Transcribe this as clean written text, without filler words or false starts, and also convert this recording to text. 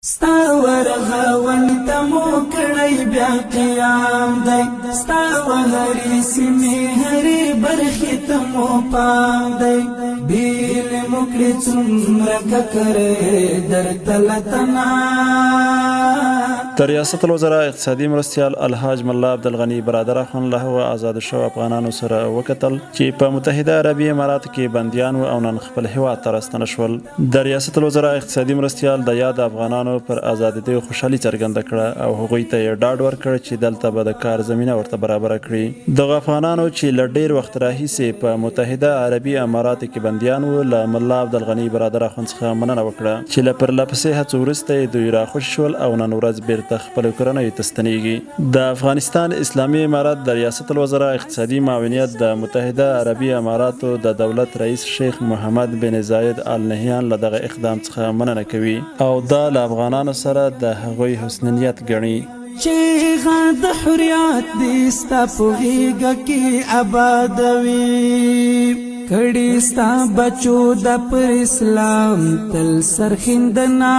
ستا ورغون ته مو کړی بیا قیام دی، ستا وهرې سیمې هرې برخې ته مو پام دی. بیل مو کړې څومره ککرې درته لتنا. د ریاست الوزراء اقتصادي مرستیال الحاج ملا عبدالغني برادر اخوند له هغو ازادو شوو افغانانو سره وکتل چې په متحده عربي اماراتو کې بندیان وو او نن خپل هیواد ته راستانه شول. د ریاست الوزراء اقتصادي مرستیال د یاد افغانانو پر ازادېدو خوشحالي څرګنده کړه او هغوی ته یې ډاډ ورکړ چې دلته به د کار زمینه ورته برابره کړي. دغو افغانانو چې له ډېر وخت راهیسې په متحده عربي اماراتو کې بندیان وو، له ملا عبدالغني برادر اخوند څخه مننه وکړه چې له پرلهپسې هڅو وروسته یې دوی راخوشي شول او نن ورځ بېرته خپلو کورنیو ته ستنېږي. د افغانستان اسلامي امارت د ریاست الوزراء اقتصادي معاونیت د متحده عربي اماراتو د دولت رئیس شیخ محمد بن زاید آل نهیان له دغه اقدام څخه مننه کوي او دا له افغانانو سره د هغوی حسن نیت ګڼي. چیغه د حریات دې ستا په غېږه کې آبادوي، کړي ستا بچو د پر اسلام تل سرخندنا.